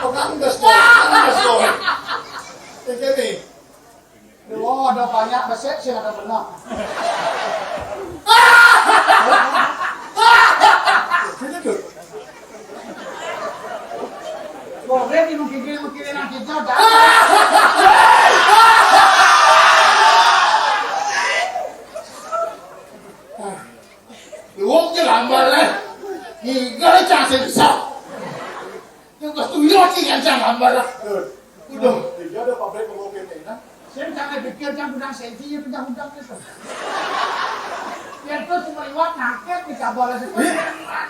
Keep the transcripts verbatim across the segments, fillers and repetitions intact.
Orang gas, orang gas. Ini nih. Wah, ada banyak besek sih, ada benar. Sini tuh. Boleh di mungkin mungkin nanti jauh dah. Wong ki lambar lah. Ngiga cang sing bisa. Yang pas tuyul ki yang cang lambar lah. Udah. Iya, ada pabrik mau kene, nah. Saya jangan pikir yang udah saya dia udah udah gitu. Ya itu cuma lewat market di Kabala itu.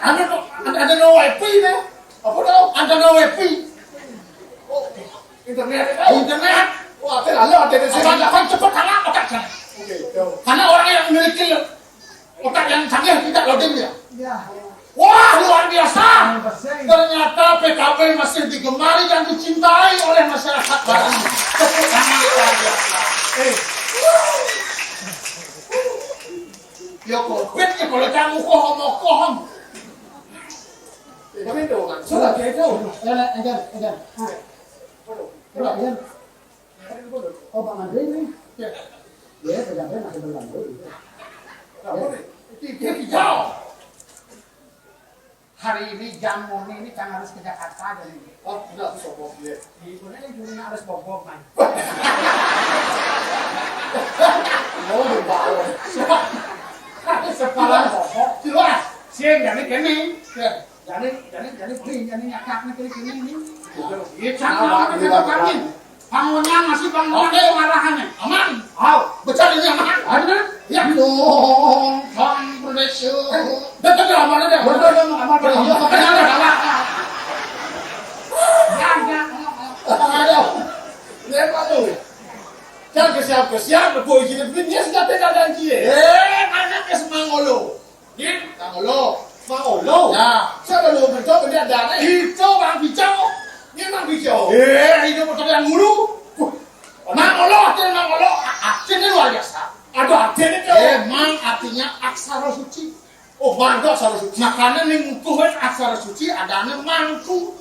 Ada no, ada, ada no wifi deh. Apa no? Ada no wifi. Oh, internet. Internet. Wah, ada lalu ada di sini. Apa kan cepet anak otak kan? Oke, jauh. Karena orang yang memiliki otak yang canggih tidak loading dia. Ya. Wah, luar biasa. Ternyata P K B masih digemari dan dicintai oleh masyarakat Bali. Tepuk tangan luar biasa. Eh. Ya, covid ya, kalau kamu kohom, kohom. Tapi itu kan, sudah kayak itu. Ya, ya, ya, ya. Waduh. Ya, ya. Oh, Bang Andre ini? Ya. Ya, Bang Andre masih belum. Ya. Ini dia jauh. Hari ini jam murni ini kan harus ke Jakarta dan ini. Oh, enggak, aku sombong dia. Di mana yang dulunya harus bobok, man. Oh, di bawah. Sekolah bobok. Jelas. Sing, jadi kene. Ya. Jadi, jadi, jadi, jadi nyakak nih, kene, kene, ini. Iya, sama, sama, sama, sama. Pangonyang masih pangonyang. Oke. Pengarahannya. Aman. Aw. Becar ini aman. Aman. Ya. Dong, Bang Berdesyo. Betul, betul, aman aja. Betul, betul, aman, betul. Iya, betul, betul. Aduh. Ini apa tuh? Jangan kesiap-kesiap, boy, gini, gini, dia sudah pegang janji. Eh, mana ke semangolo? Nggih, Mang Olo. Mang Olo? Ya. Saya belum kerja, kerja dana. Itu Mang Bijo. Ini Mang Bijo. Eh, itu motor yang dulu. Mang Olo, artinya Mang Olo. A-, artinya luar biasa. Aduh, artinya itu. Eh, Mang artinya aksara suci. Oh, Mang itu aksara suci. Makanya ning kuwi aksara suci adanya Mangku.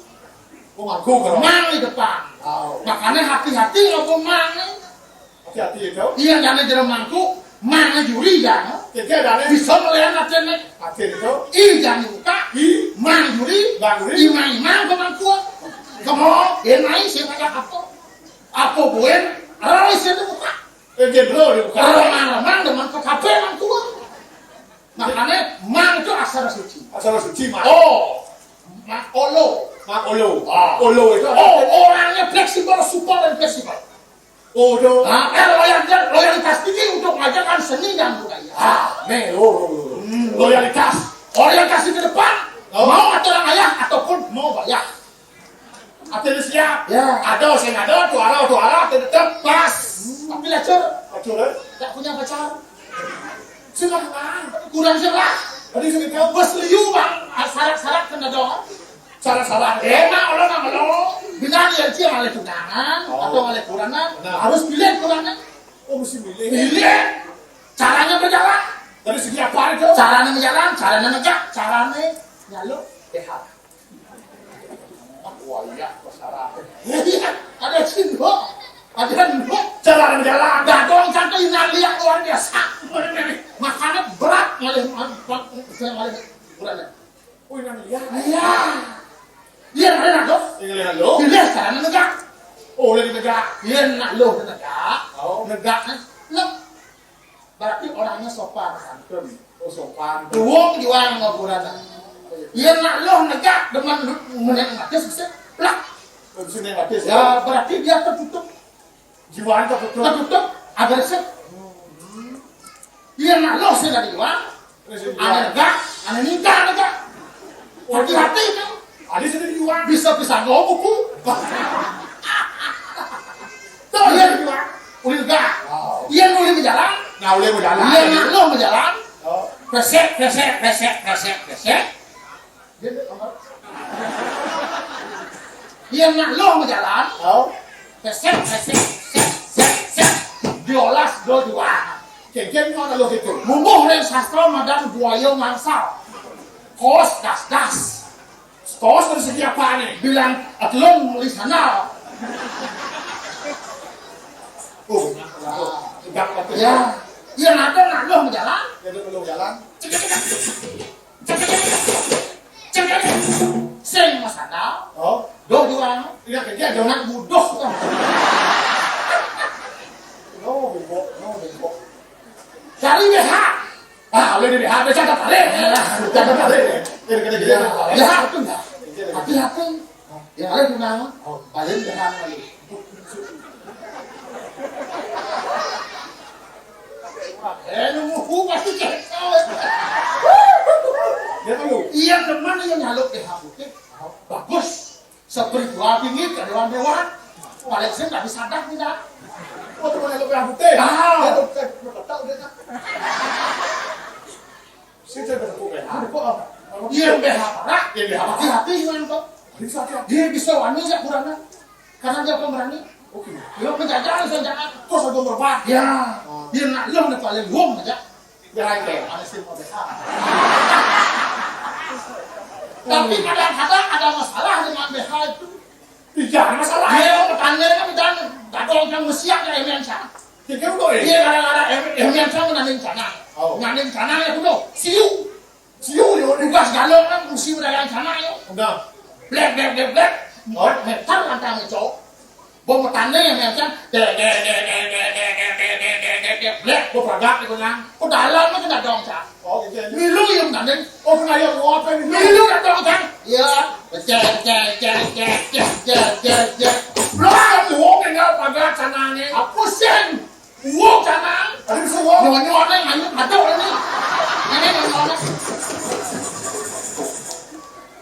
Oh, Mangku, kalau. Mang di depan. Oh. Makanya hati-hati ngomong Mang. Hati-hati ya, Cok. Iya, jane jero mangku, mang juri ya. Jadi adane bisa melihat atene. Hati itu. Ih, jangan dibuka. Ih. Mang juri. Mang juri. Imang-imang ke mangku. Kamu, dia naik, saya tanya apa? Apa buen? Arah saya buka. Eh, dia belum dibuka. Arah mana, mang, dengan ke kafe mangku. Makanya, mang itu aksara suci. Aksara suci, Mang. Oh, Mang Olo. Mang Olo. Ah. Olo itu apa? Oh, orangnya fleksibel, super dan fleksibel. Oh, do. Nah, eh, loyalitas, loyalitas ini untuk mengajarkan seni dan budaya. Ah, nih, lo, lo, lo, lo. Hmm. Loyalitas. Orientasi ke depan, oh, mau aturan ayah ataupun mau bayah. Ati siap. Ya. Ada sing ada, tuara, tuara, ati tetep pas. Tapi lacur. Lacur, eh? Tak punya pacar. Sudah kenal. Kurang jelas. Tadi sudah tahu. Bos liu, Bang. Ah, syarat-syarat kena dong. Syarat-syarat. Enak, Allah nak Allah. Bilang ya, cia ngalih tunangan, oh, atau ngalih kuranan, benar, harus pilih kuranan. Oh, mesti milih. Pilih. Caranya berjalan. Dari segi apa itu? Caranya berjalan, caranya negak, caranya nyaluk. Lihat. Wah, iya, masalah. Iya, ada sindok, ada sindok. Cara jalan. Dadong sampai inang lihat luar biasa. Makanya berat ngalih, ngalih ukurannya. Oh, inang lihat. Iya. Iya, ada nak lo. Inang lihat lo. Pilih sana negak. Oh, udah negak. Iya, nak lo negak. Oh. Negak, eh. Lo. Berarti orangnya sopan santun. Oh, sopan. Wong jual ngaburana. Iya, nak lo negak demen lu, menit mati sih. Plak. Sini mati. Ya, berarti dia tertutup. Jiwanya tertutup. Tertutup, agresif. Iya, nak lo sih dari jual. Ada negak, ada nikah negak. Hati-hati itu. Ada sih dari jual. Bisa-bisa lo buku. Tuh, iya, jual. Ulil gak. Iya, ulil berjalan. Nah, ulil berjalan. Iya, nak lo berjalan. Oh. Pesek, pesek, pesek, pesek, pesek. Iya, nak lo berjalan. Oh. Pesek, pesek, pesek, pesek, pesek. Diolas, do dua. Kengkeng mana lo gitu? Mumbuh ring sastra madan buaya mangsal. Kos das-das. Kos dari segi apa nih? Bilang, "Atelung meli sandal." Oh, tegak apa? Ya. Iya, nak lo, nak lo berjalan. Ya, dia belum jalan. Cek, cek, cek. Cek, cek, cek. Sing masandal. Oh. Doh jual. Iya, kengkeng. Jangan budoh. No, bego. No, bego. Cari B H. Ah, boleh di B H, B H tak tarik. Tak tarik. Kira-kira gitu. Ya, itu enggak. Hati-hati. Ya, boleh di mana? Oh, paling B H lagi. Eh, nunggu pasti cek. Dia tahu. Iya, teman yang nyaluk B H putih. Bagus. Spiritual tinggi, kedewan-dewan. Paling sering nggak bisa dah tidak. Oh, teman nyaluk B H putih. Ah. Dia tuh, eh, berkata udah tak. Sing saya bertepuk ya. Ada kok, ah. Iya, B H parak. Iya, B H parak. Hati-hati, Iwan, kok. Bisa, ya. Dia bisa wani, ya, kurangnya. Karena dia pemberani. Oke. Dia penjajah, bisa jahat. Terus ada berubah. Ya. Oh. Dia nak, lu nak paling wong aja. B H itu. Ada sih, mau B H. Tapi kadang-kadang ada masalah dengan B H itu. Tidak ada masalah. Iya, petani kan petani. Dadong kan mesiak ya, Emian Sang. Tiga udah, eh? Iya, kadang-kadang Em-, Emian Sang menanding canang. Oh. Menanding canang ya, udah. Siu. Siu, yo, juga segala kan, mesti berdagang sana, yo. Udah. Blek, blek, blek, blek. Oh. Empat meter lantang, cok. Bom petani yang macam, dek, dek, dek, dek, dek, dek, dek, dek, dek, dek, dek, dek, blek, bom parak di gunang. Kok dalam itu nggak dong, Cak? Oh, gitu ya. Milu yang tanding. Oh, pernah yang mau apa ini? Milu nggak dong, Cak? Iya. Cek, cek, cek, cek, cek, cek, cek, cek. Belum, mau tinggal parak sana nih. Apa sih? Uwuk, Cak, Mang. Aduh, bisa uwuk. Nyonyo, Neng, ayo, aduh, ini. Ini nyonyo, Neng.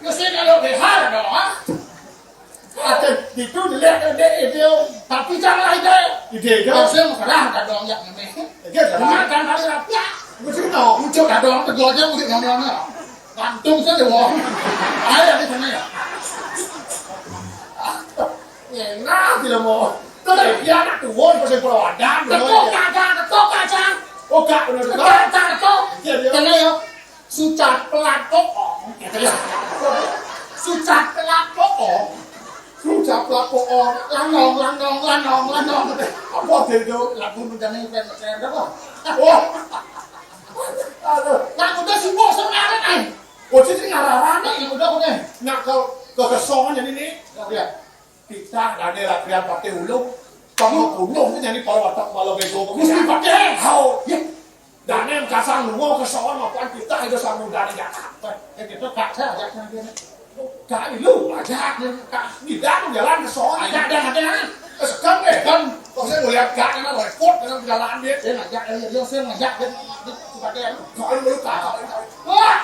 Ya, sih, kalau behar dong, ah. Ada itu, dilihat, ada itu. Tapi janganlah itu. Ide itu. Langsung serah, ada dong, ya, ini. Iya, Cak. Cuma, kan, kali rapi, ya. Betul, no. Muncul, ada dong, tegur aja, udah nyonyo, Neng. Gantung saja, wong. Ayo, di sana, ya. Enak, tidak mau. Terus dia anak tuwun, pas pulau Adam, teko, ya. Kagak, teko, kagak. Oh, gak, bener, teko, gak. Kagak, teko. Iya, iya. Kene yo. Sucat pelat poong. Gitu ya. Sucat pelat poong. Sucat pelat poong. Lanong, lanong, lanong, lanong. Apa dia itu? Lagu menjadi keren-keren apa? Oh. Aduh. Lagu udah sibuk sebenarnya, eh. Oh, jadi ngararane ya udah, oke. Nak ke, ke kesongan jadi nih. Ya. Titah dane rakyat Patih Ulung, pama gunung ni nyani pala watak pala bego. Mesti pakai hau. Ya. Dane kasar lunga ke sono, apaan titah itu sama dane Jakarta. Ya gitu, Kak, saya ajak nanti. Kak, lu ajak dia, Kak. Tidak jalan ke sono. Ajak dia, ajak dia. Sekarang deh, kan. Kok saya ngeliat Kak, kena repot, kena jalan dia. Saya ngajak dia, dia, saya ngajak dia. Dia pakai, kalau lu Kak, wah.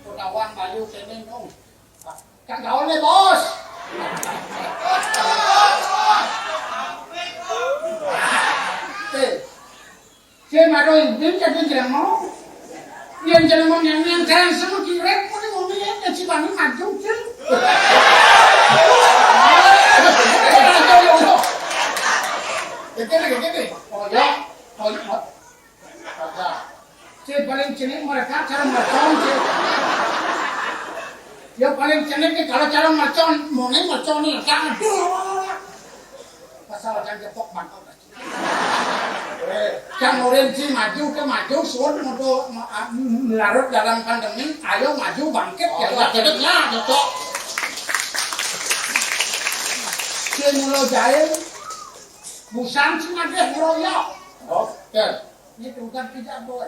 Utawa mayu kene, Nung. Kang gaul nih, Bos. Eh, sing maro intin jadi jremo. Yen jremo nyang nyang jalan semua kirek, muni ngomong ya, ya, si Bani maju, Cil. Kene, kene. Oh ya, oh ya. Sing paling cenik mereka cara mercon, Cil. Ya paling cenik nih kalau cara mercon, muni mercon nih, jangan. Pasal jangan jepok bangkok. Kang Urin si maju ke maju, suwun mutu ma-, a-, larut dalam pandemi, ayo maju bangkit, oh, gitu. Iya, akhirnya, ya, cocok. Si mulo jail, busan si nagih ngeroyok. Oke. Ini bukan tidak, boy.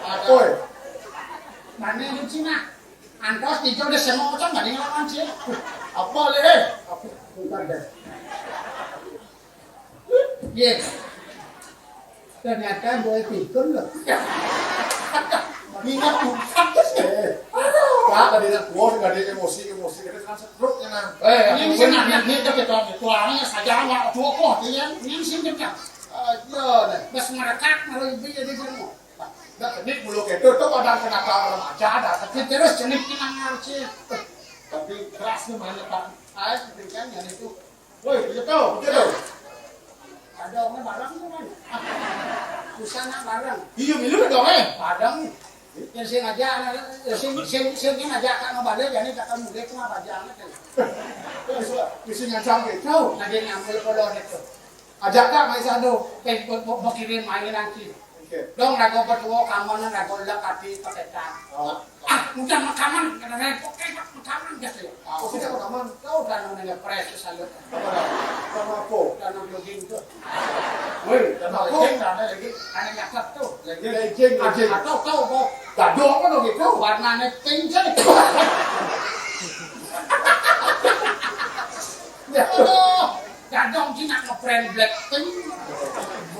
Apa? Mana ini Cina? Antos dijol deh semua macam, gak ada yang lawan sih. Apa, Le? Apa? Bukan deh. Iya. Ternyata gue pikun loh. Minat tuh. Eh. Pak, tadi nak gua nggak ada emosi, emosi. Kita kan setruk ya, nah. Eh, ini sih nanya, ini kita, kita, tuangnya saja, nggak cukup, iya. Ini sih kita. Aja, deh. Bas merekak, kalau ibu jadi semua. Nah, ini bulu kedo tuh pada kenapa remaja ada, tapi terus jenis kita ngarci. Tapi keras nih mana, Pak? Ah, seperti kan, yang itu. Woi, begitu, begitu. Ada orangnya bareng tuh, kan? Susah nak bareng. Iya, milu dong, eh. Bareng. Yang sing aja, sing, sing, sing, sing aja, kan, mau balik, jadi tak akan mudik, cuma baca amat, kan? Terus, bisa nyancang gitu. Ada yang nyambul kolor itu. Ajak tak main sano. Eh, mau, mau, mau kirim main nanti. Oke. Dong, lagu berdua, kamu nih, lagu lek hati, pakai tak. Oh. Ah, udah makanan, kata saya, oke, Pak, makanan, gitu ya. Ah, oke, makanan. Tahu kan namanya press, saya. Apa? Sama apa? Karena jogging tuh. Woi, sama apa? Jogging, ada lagi, ada nyakap tuh. Jogging, jogging, jogging. Atau, tahu, kok. Gaduh apa dong gitu? Warnanya pink, sih. Ya. Aduh. Dadong Cina ngebrand Blackpink.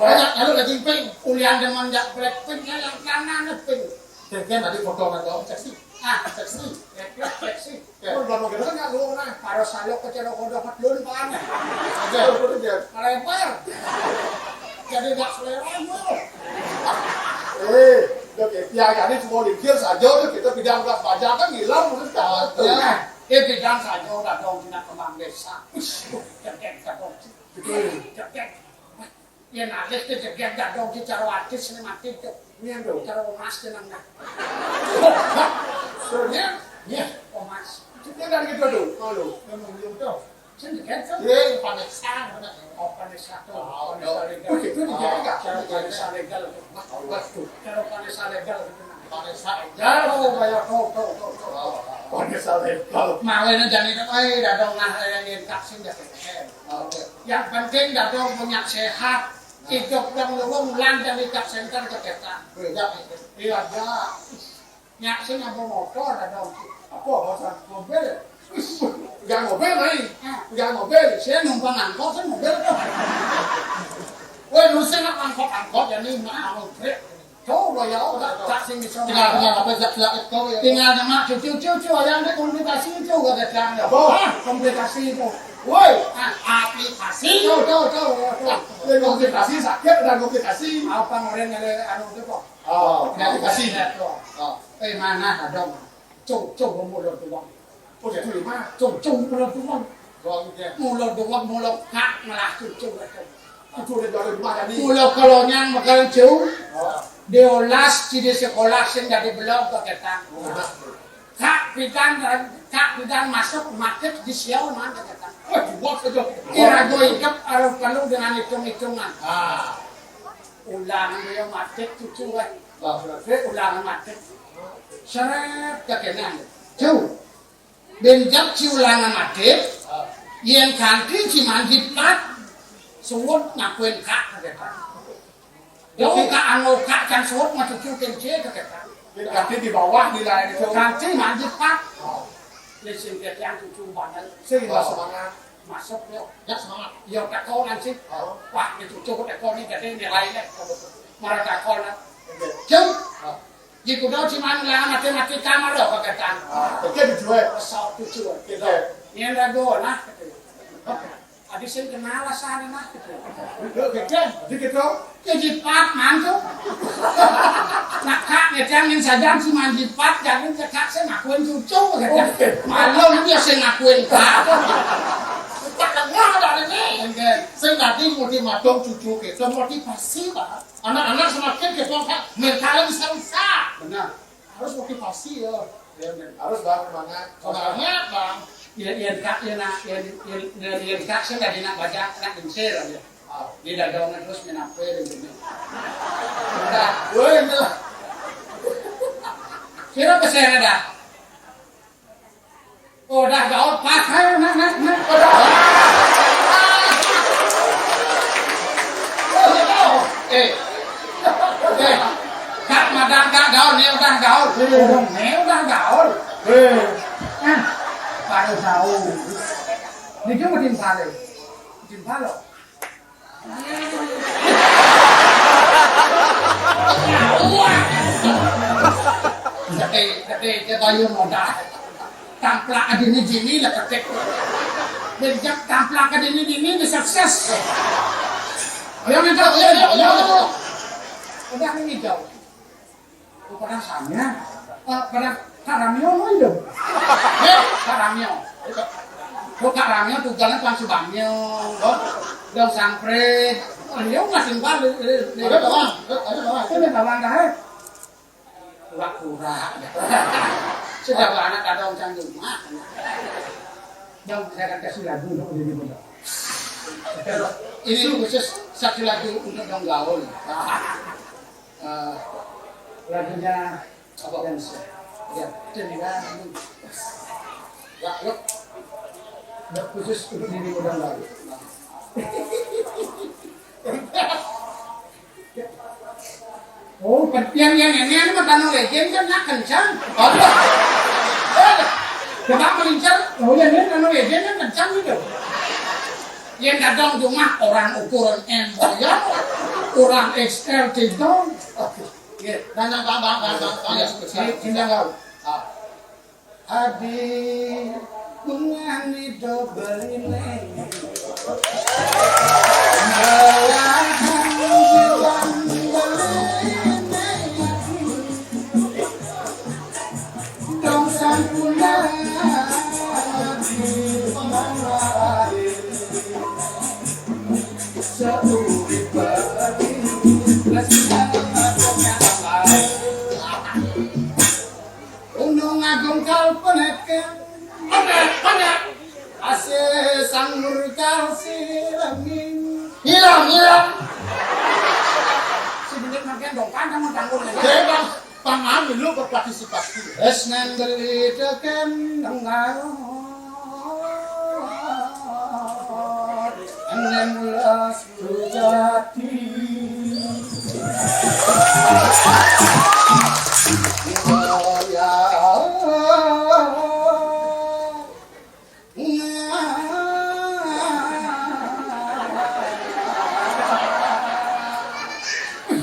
Banyak kalau lagi pink. Ulian demen jak Blackpink ya yang kanan pink. Kira tadi foto sama dong seksi. Ah, seksi. Blackpink seksi. Ya. Oh, udah mau gimana nggak lu nah? Harus saya ke cero kodok medun pan. Oke, udah dia. Melempar. Jadi nggak selera lu. Eh, oke, ya, ya, ini semua dikir saja udah kita pindah bekas pajak kan hilang terus kalah tuh. Ya. Eh, bidang saja udah dong Cina kembang desa. Wis, jegeg jegeg. Betul. Jegeg. Yen alih ke jegeg gak dong di cara wadis ne mati tuh. Iya, dong. Cara omas jeneng nah. Iya, iya, omas. Kita dari gitu tuh, malu. Memang iya tuh. Sing jegeg tuh. Iya, Vanessa, mana? Oh, Vanessa tuh. Oh, Vanessa legal. Begitu dijadi gak? Cara Vanessa legal. Waduh, cara Vanessa legal gitu nah. Vanessa legal. Oh, kayak tuh, tuh, tuh, tuh. Oh, oh, oh. Saleh. Mawéné jani to, éh, dadong nah, éh, yén tak sing dah sehat. Oke. Yang penting dadong punya sehat. Hidup dong luwung lan jani tak senter ketetan. Iya, iya. Iya, iya. Nyak sing apa motor dadong. Apa motor? Mobil. Enggak mobil, Mai. Hah? Enggak mobil. Saya numpang angkot, saya mobil. Wéh, lu sing nak angkot-angkot ya nih, mau brek. Coba ya, tak sing bisa. Tinggal, tinggal apa, jak, jak, itu ya. Tinggal nyemak cucu, cucu, yang ada komplikasi itu, kata Cang, ya. Apa? Hah? Komplikasi itu. Woi, ah, aplikasi. Tuh, tuh, tuh, ya, tuh. Ya, komplikasi, sakit, ada komplikasi. Apa orang ada anu itu kok? Oh, komplikasi. Ya, tuh. Oh. Eh, mana ada? Cucu mulai doang. Oh, jadi mah. Cucu mulai doang. Doang, ya. Mulai doang, mulai kak, malah cucu, kata. Cucu udah dari rumah tadi. Mula kolonyang megang jauh. Oh. Diolas di sekolah sing dadi belog keketan. Oh, benar. Kak bidan, kak bidan masuk matik di siau man keketan. Wah, buat saja. Irago hidup harus penuh dengan hitung-hitungan. Ah. Ulang dia matik cucu, eh. Ah, berarti ulang matik. Seret kekenan. Jauh. Benjak ci ulangan atit, yén kanti ci manjipat, suwud ngakuin kak, kata. Yo, kak anu kak can suwud mah cucu kencé, kata. Yén kanti di bawah nilai itu. Kanti manjipat. Oh. Ini sing yang cucu banget. Sing semangat. Masuk yo. Ya semangat. Yo, tekonan sih. Oh. Wah, ini cucu tekonan jadi nilainya. Marah tekonan. Oke. Jeng. Oh. Di kuda cuman lah matematika mah lo keketan. Ah, oke, dijual. Pesawat cucu. Gitu. Ini ragu nah. Adi sing kenal lah sana nah. Lo keketan, jadi gitu. Jadi pat mantu. Nah, kak ngecengin saja si manjipat, jangan cekak saya ngakuin cucu keketan. Oke. Malu dia saya ngakuin kak. Tak kenal dari ini. Oke. Sing tadi mau dimadong cucu gitu, motivasi, Pak. Anak-anak semakin kepo, Pak. Mentalnya bisa rusak. Benar. Harus motivasi ya. Ya, men. Harus, Bang, semangat. Semangat, Bang. Ya, ya, Kak, ya, nak, ya, ya, ya, ya, Kak, saya nggak enak baca, nak mencil aja. Ah. Di dagangan terus menapel gitu. Udah. Woi, itu. Kira pesan ada. Oh, dah gaul, pakai, nak, nak, nak. Oh, dah. Eh, eh, Kak Madang, Kak gaul, nih udah gaul. Eh. Orang nih udah gaul. Eh. Nah, baru tahu. Ini cuma timpale. Timpalo. Gede, gede, gede, bayu modal. Tamplak adini dini lah ketik. Bejak tamplak adini dini di sukses. Ayo, minta, ayo, ayo, ayo. Udah ini jauh. Oh, pernah sanya. Eh, pernah karamio lo itu. Eh, karamio. Lo karamio tuh jalan Pak Subamio. Oh, Dong Sampre. Oh, dia masih balik. Ada kawan, ada kawan. Ada kawan dah, eh. Pura-pura. Sudah anak ada orang rumah. Yang saya akan kasih lagu untuk diri muda. Ini khusus satu lagu untuk Dong Gaul. Eh, lagunya apa? Yang se-, ya, cerita. Ya, yuk. Nggak khusus untuk diri udah nggak. Oh, yang, yang ini anu mah Tanu Legend kan nak kencang. Apa? Coba melincar. Oh, yang ini Tanu Legend kan kencang gitu. Yang dagang rumah orang ukuran M ya, orang X L tidak. Oke. Iya, dan yang bang, bang, bang, bang, bang, ya, sini, sini yang tahu. Ah. Adi bungani do beline. Belahan silang beline. Dong sampuna di pemawai. Seuri bagi. Gunung Agung kal peneken. Mana? Mana? Asih Sang Nur kal sirengin. Hilang, hilang. Si bener makin dong, kan kamu tanggul ya. Bebas. Pangan lho berpartisipasi. Wis nang beli tekan nang ngarep. Enem belas Sujati. Oh ya.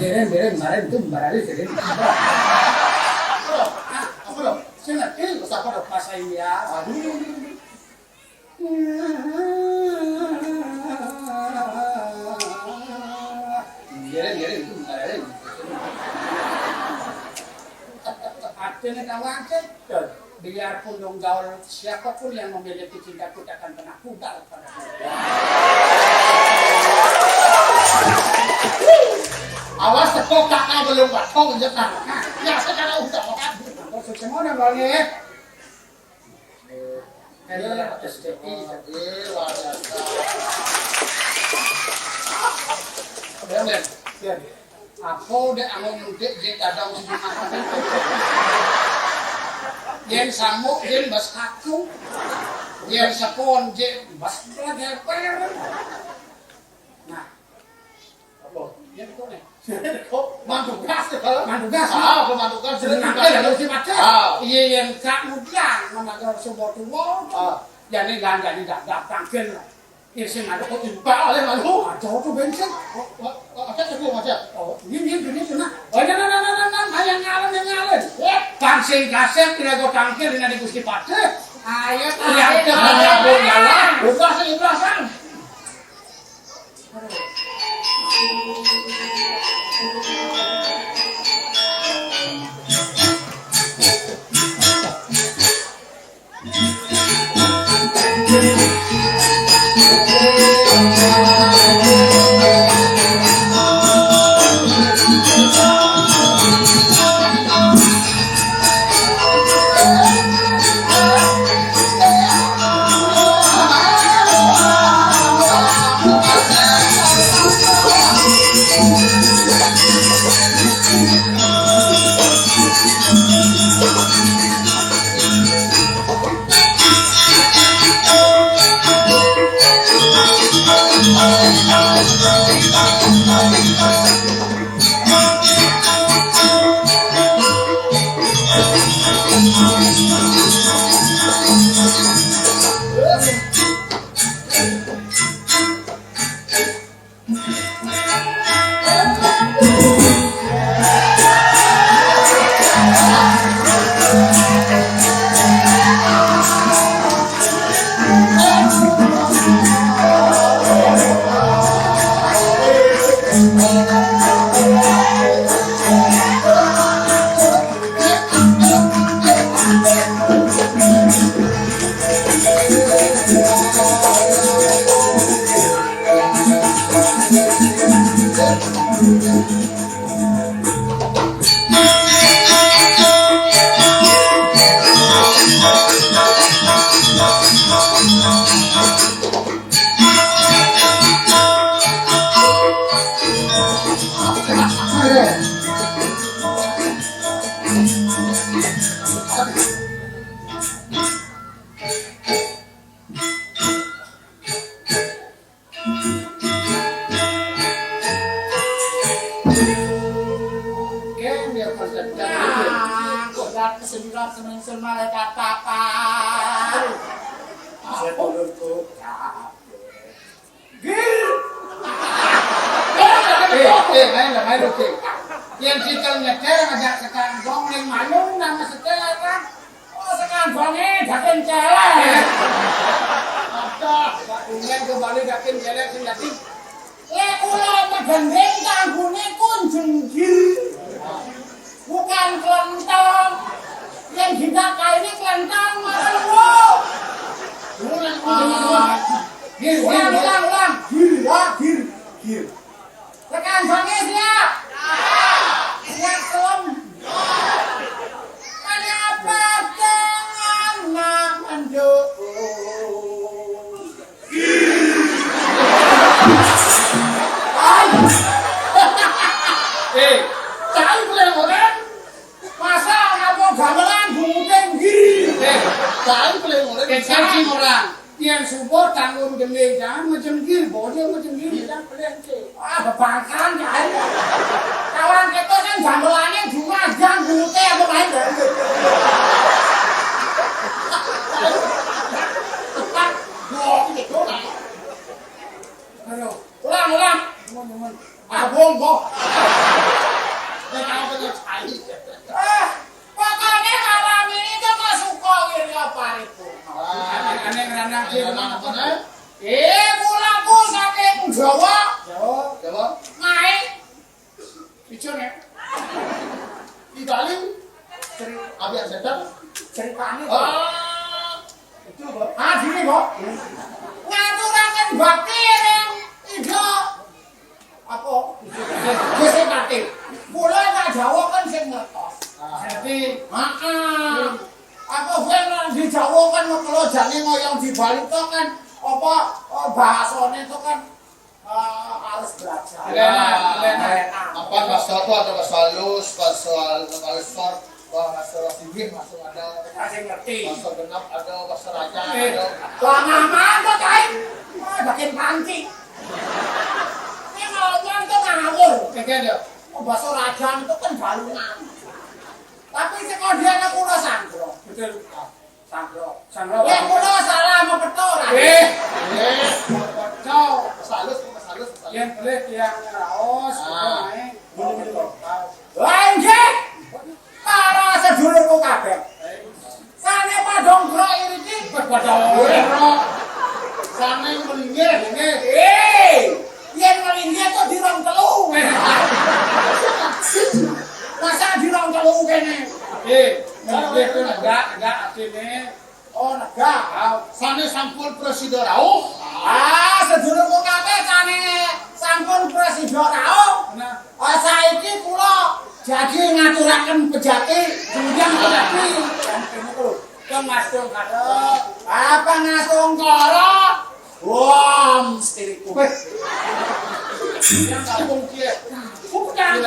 Deren, deren, maren tu barali deren. Apa lo? Sini, ini lo siapa lo pas saya? Aduh. Deren, deren, itu barali. Artinya kamu angkat. Biarpun dong gaul, siapapun yang memiliki cintaku tak akan pernah pudar padaku. Awas tepuk kakak belum batong je kan. Ya sekarang udah kan. Aku semua udah bang ya. Iya, S T I. Iya, luar biasa. Udah, Ben. Iya. Apa udah anu mudik je kadang sejumlah. Yen samuk, yen bas kaku. Yen sepon, je bas legeper. Nah. Apa? Yen kok nih. Oh, mantugas ya, kalau? Mantugas. Ah, apa mantugas? Jadi Mantugas, ya, lu sih, Mas. Ah. Iya, yen kak mudian, nama kau semua tua. Ah. Jadi nggak jadi dak dak tangkil. Ya, sing ada kok imbal oleh malu. Ada tuh bensin. Oh, oh, oh, ada tuh, ada. Oh, ini, ini, ini, ini. Oh, ini, ini, ini, ini, ini, yang ngalen, yang ngalen. Ya, bang sing kasep, tidak kau tangkil, ini di Gusti Patih. Ayo, ya, ayo, kita ayo, ayo, ayo. Buka sih, ikhlas, Bang. Oke, biar percaya. Nah, kok dak kesenduran semen-semen malaikat papa. Sedulurku. Gir. Eh, eh, main lah, main, oke. Yang kita nyetel ngajak sekarang dong, yang malu nama setel kan? Oh, sekarang dongnya dakin celek. Ada, Pak Dunia kembali dakin celek sing dadi. Lek kula megandeng kanggone kunjung gir. Bukan kelentong. Yang tidak kaini kelentong, makan lu. Ulang, ulang, ulang. Gir, ulang, gir, ulang, ulang. Gir, ya, gir, gir. Tekan bangis ya. Siap, belum? Mana apa dengan manduk? Eh, tahu boleh orang? Kae boleh mulai. Kecil sing orang. Yen subuh tanggung demi jangan mejenggir, bocah mejenggir jangan belente. Ah, bebakan kae. Kawan kita kan gamelane juga jam dulu teh apa main dari. Tepat, gua gitu kan. Aduh, ulang, ulang. Abong kok. Nek kamu kena cai. Ah, pokoknya malam ini tuh kok suka Wirya Paripurna. Aneh-aneh ngerana. Aneh-aneh apa, Nay? Eh, mulaku saking Jawa. Jawa. Jawa. Naik. Ijo, ya. Di Bali. Ceri-, Abi Setan. Ceritanya. Ah, itu, Bok. Ah, gini, Bok. Ngaturaken bakti ring Ida. Apa? Gusti Patih. Kula nak Jawa kan sing ngertos. Ah. Jadi, heeh. Apa ben di Jawa kan kalau jane ngoyong di Bali to kan apa, eh, bahasane to kan, eh, harus belajar. Keren, keren. Keren. Apa bahasa apa, ada bahasa halus, bahasa halus, bahasa Sor, bahasa Siwih masuk ada. Kita sing ngerti. Bahasa genap ada, bahasa raja. Eh, ada. Lama amat, Cai. Wah, makin panci. Ini ngomong tuh ngawur. Kagak ada. Oh, bahasa raja itu kan balungan. Tapi sekolah dia aku udah sangkro. Betul. Sangkro. Sangkro. Ya, kula salah apa betul, Raden? Eh. Eh, betul. Salus, salus, salus. Yang boleh yang raos, ah, naik. Boleh, boleh. Wah, inggih. Para sedulurku kabeh. Sane padha ngrok iriki. Padha ngrok. Sane melinggih. Nggih. Eh, yen melinggih kok dirong telu. Masa dirong telu kene? Eh, melinggih itu enggak, enggak artine. Oh, negah. Ah, sane sampun prasida rauh. Ah, sedulurku kabeh sane sampun prasida rauh. Nah. Ah, saiki kula jadi ngaturaken pejati, jenjang pejati. Yang kene lho. Kang Mas Tungkara. Apa Mas Tungkara? Wong stiriku. Weh. Yang kampung dia. Bukan.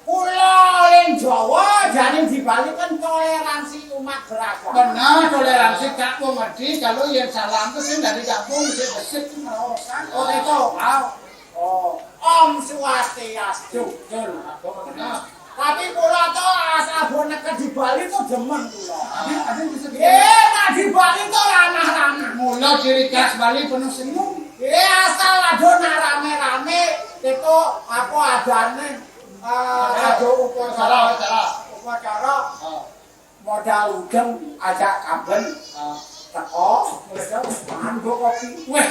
Kula ning Jawa, jane di Bali kan toleransi umat beragama. Benar, toleransi gak mau ngerti kalau yang salam itu sing dari kampung, sing besit, sing merosan. Oh, itu. Wow. Oh, Om Swastiastu. Betul. Benar. Tapi kula to asal bon neket di Bali to demen kula. Ada, ada bisa. Eh, nah di Bali to ranah-ranah. Mula ciri khas Bali penuh senyum. Eh, asal ada nak rame-rame, itu apa adane? Ah, ada upacara. Upacara, upacara. Ah. Modal udeng ajak kamben. Ah. Teko, mereka mangan nggo kopi. Weh,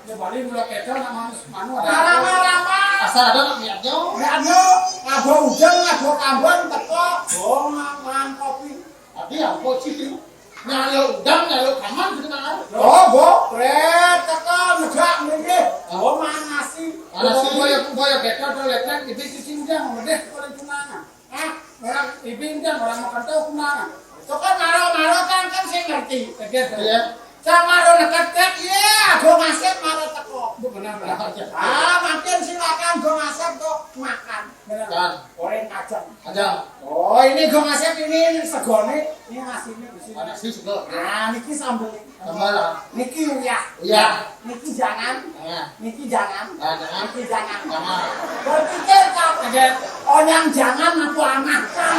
ya Bali mula keto nak manus, manu ada. Lama-lama. Asal ada nak niatnya. Niatnya, nggo udeng, nggo kamben, teko, nggo mangan kopi. Tapi ya, kok sih? Nyalo udang, nyalo kaman gitu kan. Oh, bo, pret, teko, negak, mriki. Ah. Nggo mangan nasi. Mangan nasi. Boyo, boyo, beto, do, letrek, ibi, cicing, udang, ngedeh, paling tunangan. Ah, orang ibi, udang, orang makan tahu, tunangan. Itu kan maro-maro kan, kan sing ngerti. Tegas, iya. Sama ro deket, iya, nggo ngasep, maro teko. Bu, benar, benar. Ah, makin silakan, nggo ngasep, kok makan. Benar. Kan. Goreng kacang. Ada. Oh, ini nggo ngasep ini segone, ini nasinya di sini. Ada sih, sego. Nah, niki sambel. Sambel, ah. Niki uyah. Uyah. Niki jangan. Jangan. Niki jangan. Ah, jangan. Niki jangan. Jangan. Berpikir kau. Oke. Oh, yang jangan aku amankan.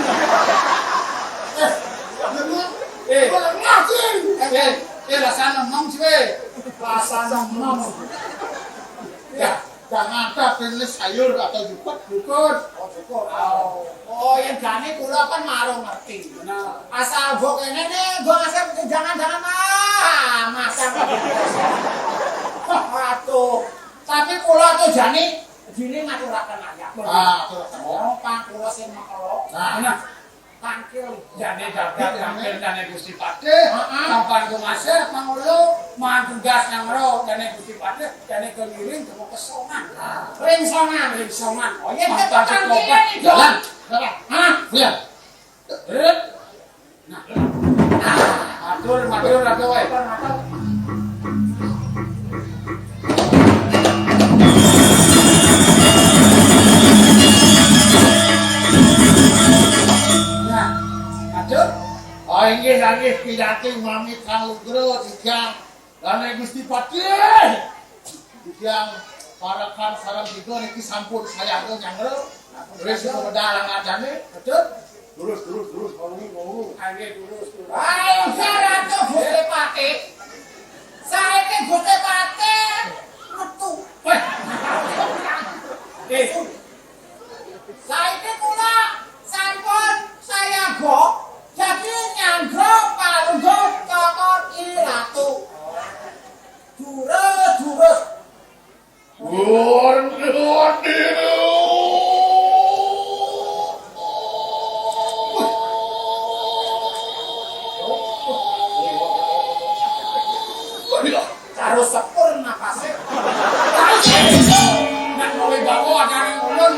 Eh, bener. Eh. Kurang ngaji. Eh, eh, rasanya ngomong sih, weh. Rasanya ngomong. Ya. Jangan ada pilih sayur atau jukut. Jukut. Oh, jukut. Oh. Oh, yang jane kula kan marung ngerti. Benar. Asal mbok kene ne, mbok asal jangan-jangan, ah, masak. Waduh. Tapi kula tuh jane dine ngaturaken ayah. Ah, aturaken. Oh, pang kula sing mekelo. Nah. Benar. Tangkil. Jane jagat tangkil jane Gusti Patih. Heeh. Tampan ku masih mangulu, mantugas nang ro jane Gusti Patih, jane keliling temu kesongan. Ring songan. Ring songan. Oh, iya, tampan tetangkil sekolah. Ini, Dok. Jalan. Jalan. Hah? Iya. Rit. Nah. Matur, matur, matur, wae. Nah, matur. Inggih, inggih, pinanti mami kang lugra titiang. Dane Gusti Patih. Titiang parekan sareng tiga niki sampun sayaga nyanggra. Terus sudah langadane. Betul? Terus, terus, terus, mau, mau. Inggih, terus, terus. Ayo, Ratu Gusti Patih. Saiki Gusti Patih metu. Weh. Eh. Saiki kula sampun sayaga dadi nyanggra palungguh Cokor I Ratu. Durus-durus. Waduh, waduh. Karo sepur napase. Nak kowe bawa ajaran ulun.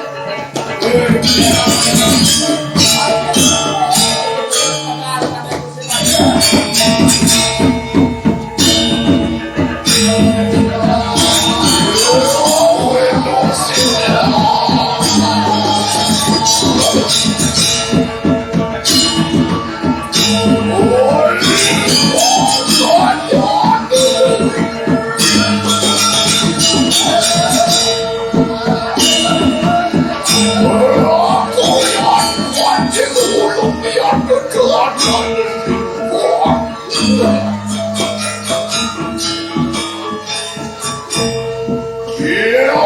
Iya,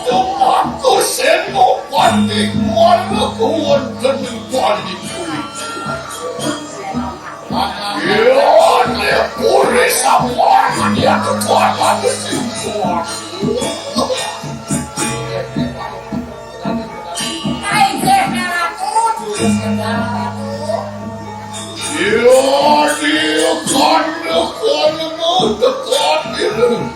Tumaku Senopati malah wonten ing Bali kuwi. Iya, nek puri sapa dia kekuatan sing kuat. Inggih, Ratu, durus kendang, Ratu. Iya, dia kandha-kandha tekan ini.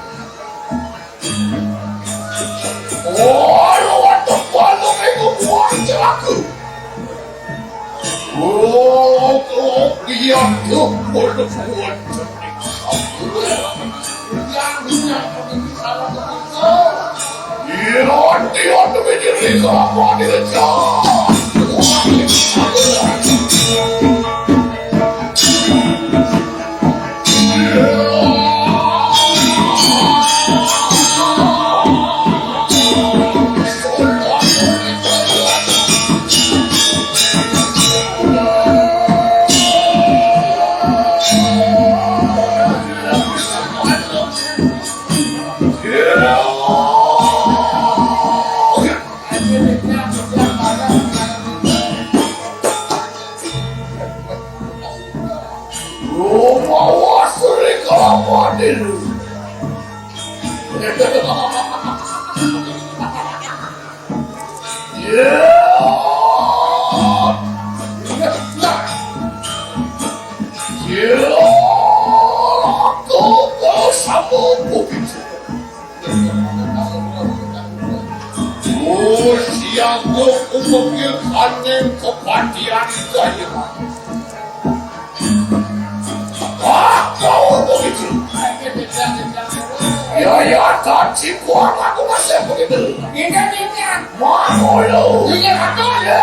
Ora waduh balung iku buang celaku. Oh, oh, iya, tuh, waduh, waduh. Iya, iya, tuh, ini, ini, apa, ini, Rupa wasri kelapanin. Ya. Ya. Aku bersama bukit. Oh, siang lo umumnya kaning kepatihan kaya. Ah, kau begitu. Ya, ya, tak cipuan aku masih begitu. Ini, ini. Mau lo. Ini, aku. Ya.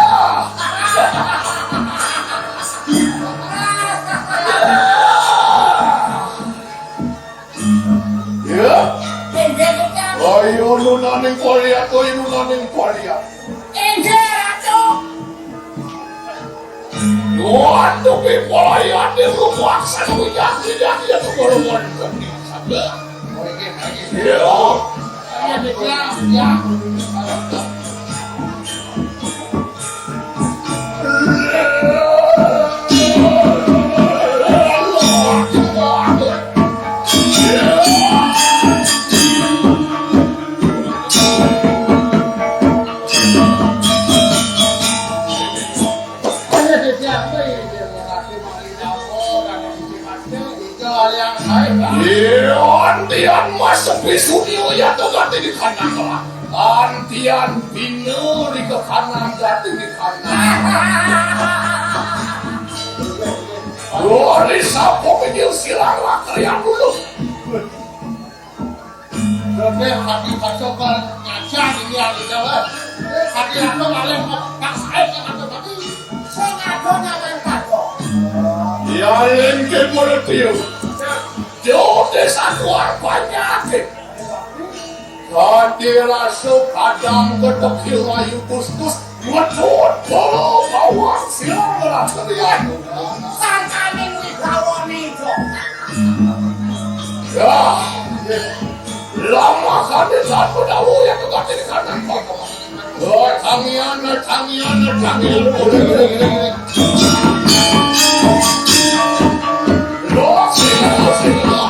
Ya. Inggih, Ratu. Ayo, nunaning Kaliat, ayo, nunaning Kaliat. Inggih, Ratu. Waduh, pipolayane rumaksa kuwi, ya, ya, ya, ya, ya. Ya. Iya, antian mas sepi sunio ya tuh ganti di kandang lah. Antian bina di kekanan ganti di kandang. Lori sapo pinggir silang lah kalian dulu. Dadi hati kacau kan ngajar ini yang di jalan. Hati aku malah paksa aja kata tadi. Sing ado nyameng padha. Iya, Alengke murtio. Yo desa luar banyak. Kadi rasa kadang ketekil ayu kuskus. Metu dulu bawang siang rasa dia. Sangkane wibawane, Jok. Ya. Lama kami tak tahu yang kekasih di kanan. Oh, tangian, tangian, tangian. Loh, sila, sila.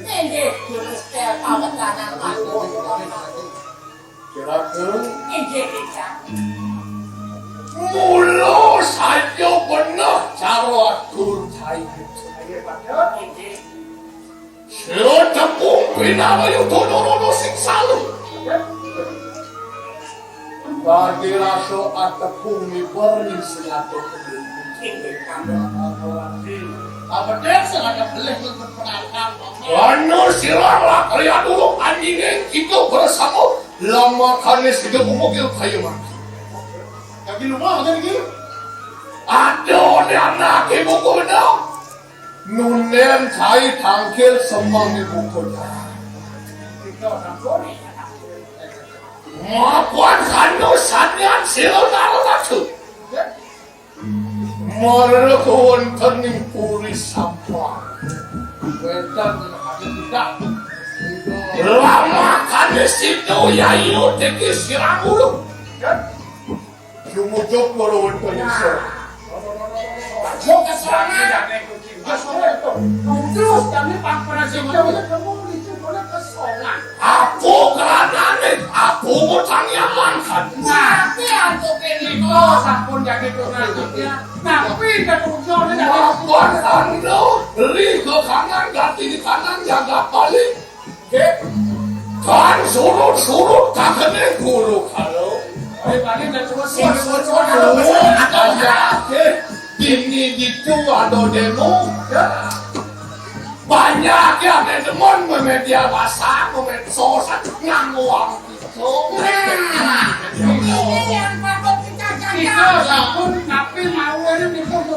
Inggih, Gusti, pawedanan Pak Guru. Kira-kira inggih, Kang. Mula saya bener cara atur saya. Inggih. Sira tepung pinaraya dono-rono sing salu. Kadi rasa atepung miber ning sing adoh. Inggih, Kang. Apa sing ada belih nang penatang? Anu sira lakrian ulung anjinging kita bersama lamakane sida umukil kaya mati. Kaki lumah aja iki. Aduh, ini anak ibu kuda. Nunden cai tangkil semeng ibu kuda. Mapan kanu sanyan sira nara ratu. Mara kawonten ing puri sampah. Wetan ada tidak. Lama kali situ ya iyo teki sirang ulu. Jumujug para wonten iso. Yo kesorangan. Terus kami pangperan sing kamu itu boleh kesorangan. Aku keranane, aku ngutang yang mangkat. Mati aku kene. Oh, sampun jadi tukang kerja. Tapi ketujuan ini. Mapan ando, beli ke kanan, ganti di kanan, jaga balik. Kan surut-surut kakene guru kalau. Dini ditu ada demo. Banyak yang demen memedia massa, memedsos, nganggo uang itu. Nah, ini yang patut kita jaga. Kita sampun tapi mau ini itu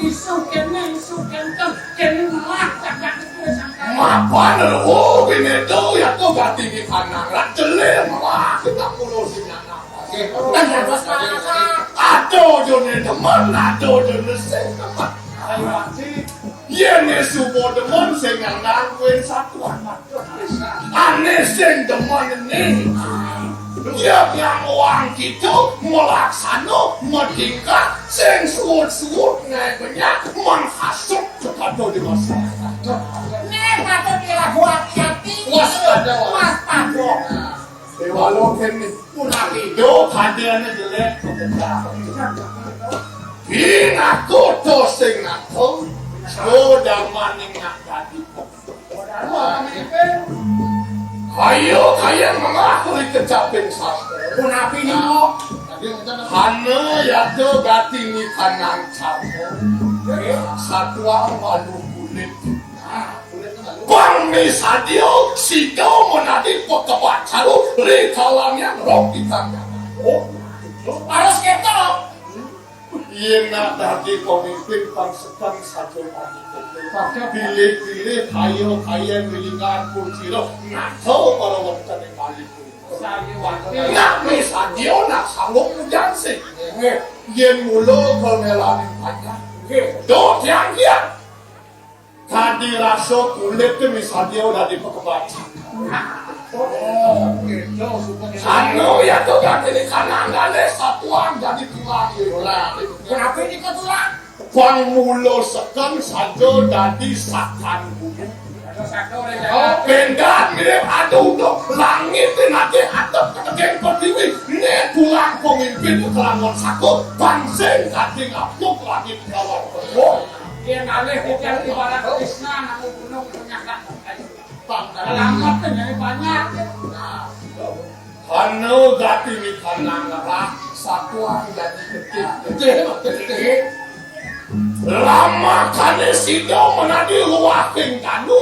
isu kene, isu kenten. Kene malah cakak itu sangka. Mapan ruh bineda ya to gati di kanang. Lah jelir malah kita kulo sing anak. Oke. Kan harus makan. Ada jone demen, ada jone sing demen. Ayo, Haji. Yen supo demen sing nganggo satuan. Ane sing demen ni. Ya yang uang kita melaksana, metingkat, sing suut-suut, naik banyak, menghasut kepada di masyarakat. Nek patut dilaku hati-hati. Waspada, waspada. Waspada. Dewa lo kene. Pun aku hidup, hadiahnya jelek. Ini aku tuh sing aku. Sudah maning nak tadi. Ayo, kaya mengah ri kecaping sastra. Punapi niko? Hana yata gati nikanang carta. Satuang malu kulit. Pang misadia sida menadi pakebat caru ri kalangan rok ikan. Oh, harus kita. Yén nak dadi pemimpin pang seken saja mati. Pilih-pilih kaya-kaya ngilingan pun sira nata para wonten ing Bali. Nak misadia nak sanggup mujansih. Yén mula kangelaning panjang. Duh tiang-tiang. Kadi rasa kulit misadia dadi pakebat. Oh, gitu. Anu ya tuh ganti di kanan dadi satuan dadi tulang. Tulang. Kenapa ini ke tulang? Pang mula seken saja dadi sakan guru. Pendan mirip ada uduk langit nagih atep keteging pertiwi. Né tulang pemimpin kelangon saka bangsa dadi ngapuk langit lawan. Yén alih ujar ibarat Krisna nang gunung penyakit. Alamat nyai banyak. Hana gati wikanang ngerah satuan dadi getih. Getih, getih. Lamakané sida menadi luah ing danu,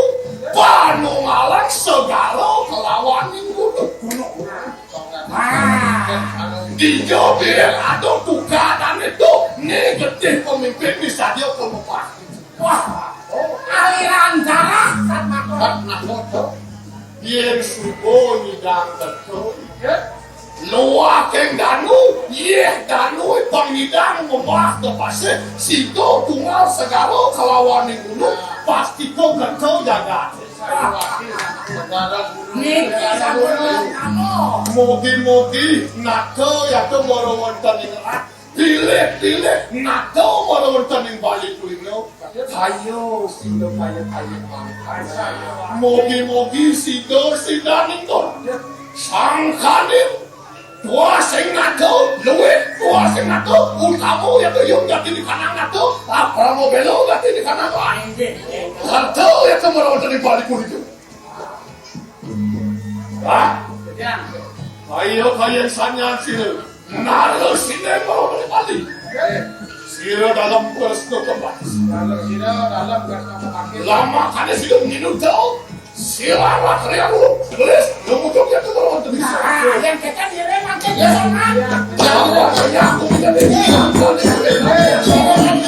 panunggalan segara kelawaning gunung. Gunung. Nah, dija biar ada tukadané to, né getih pemimpin misadia kemepah. Wah, aliran darah kan makot. Yén suba nyidang betul. Luah ing danu, yéh danu pang nyidang memah ke pasih, sida tunggal segara kelawaning gunung, pasti ko betul jagat. Niki sampun kamu. Mugi-mugi nata yata mara wonten ing rat. Pilih-pilih nata mara wonten ing Bali kulino. Kaya sida kaya-kaya mangkat. Mugi-mugi sida sidaning tur. Sangkaning tua sing nata, luwih tua sing nata, utama yata yung dadi di kanang nata, aprama bela dadi di kanang lain. Nata yata mara wonten ing Bali kulino. Hah? Kaya-kaya sanyan sira. Nara sine mara Bali. Sira dalem tresna kembang. Dalem sira, dalem tresna kembang. Lamakane sira nginum tau. Sira rak riang ulu. Gelis, numujuk ya tuh lawan tebis. Nah, yang kita diri makin jangan. Jangan, ya, aku tidak bisa.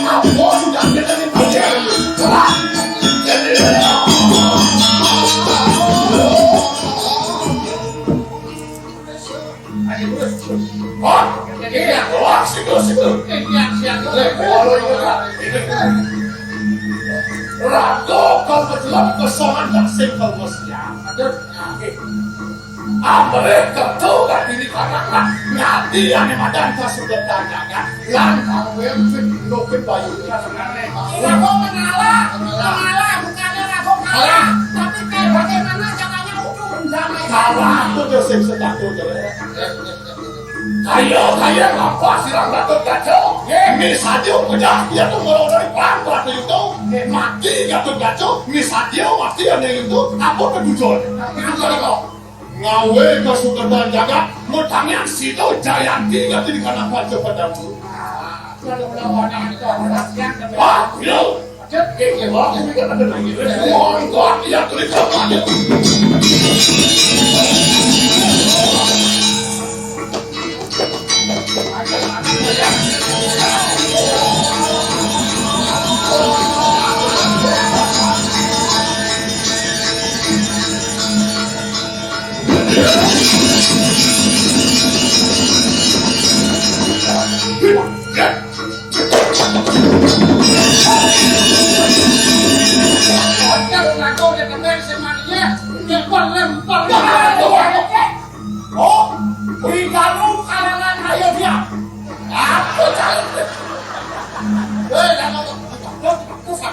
Apa sudah kita dipakai? Cepat. Hah? Wah, situ, situ. Ratu kau kejelang kesongan tak sing kau mesti. Amrih kerja gak diri karena ngati ane madan kasugetan jagat. Lan kawin sing nukit bayu. Aku mengalah, mengalah, bukannya aku kalah, tapi kayak bagaimana caranya untuk mendamaikan. Kalah aku tuh sing setakut. Kaya, kaya ngapa sirang Gatotkaca? Ini saja pejah dia tuh mau dari perang berapa itu? Mati Gatotkaca, ini saja mati ada itu, apa ketujuan? Ngawe kasugetan jagat, mutangnya sida Jayanti gati di kanang panca padamu. Ah, iya. Oh, di dalam kalangan ayo dia. Aku cari. Eh, jangan.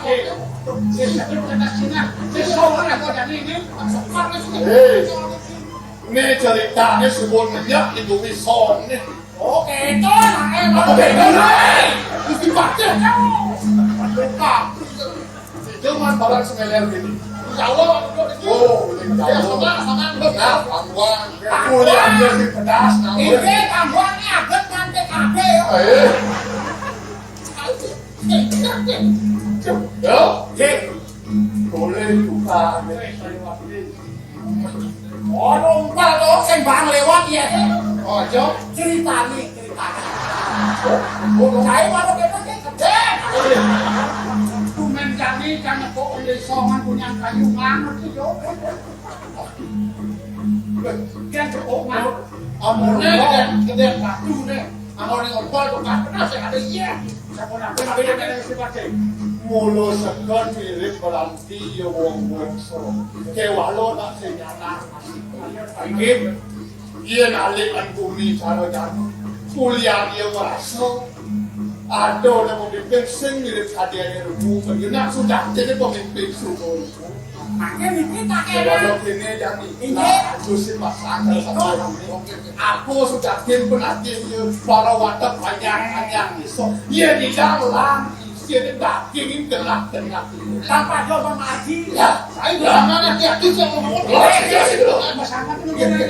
Hei, ini ceritanya sebelum menyak di bumi son nih. Oke, itu lah, eh, apa beda lah, eh? Mesti baca, jauh. Lupa. Itu man barang semeler gini. Jawa, duduk di sini. Oh, uling Jawa. Ya, sama, sama, duduk. Nah, Bang Wan. Kuliahnya sing pedas, nah. Ini Bang Wan ini aget nganti kabeh, ya. Eh. Yo. Ye. Boleh juga. Oh, numpak to, sing bang lewat ya. Oh, cok. Ceritane, ceritane. Oh, kae baru kita sing gedhe. Tumen kami kan kok desa man punya kayu manut iki yo. Kan kok manut. Amone gedhe, gedhe batu ne. Amone ngompol kok kan pernah sing ada iya. Siapa nak kena beda dengan si pakai. Mula segon mirip berarti ya wong bangsa. Kewalo nak sing anak. Iki yen alik lan bumi cara jatuh. Kuliah dia merasa ada orang memimpin sing mirip hadiahnya rumu. Nak sudah jadi pemimpin sumur. Makanya ini tak kira. Kalau ini jadi. Ini. Nah, itu sih masalah sama. Aku sudah tim penanti para wadah panjang-panjang iso. Iya di dalam. Sini daging gelap-gelap. Tanpa dia mengaji. Ya, saya jangan hati-hati sih ngomong.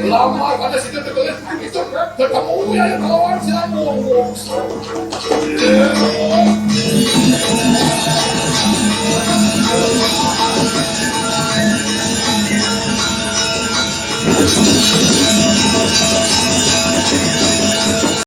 Lama pada situ terus itu ketemu ya yang lawan sih ngomong.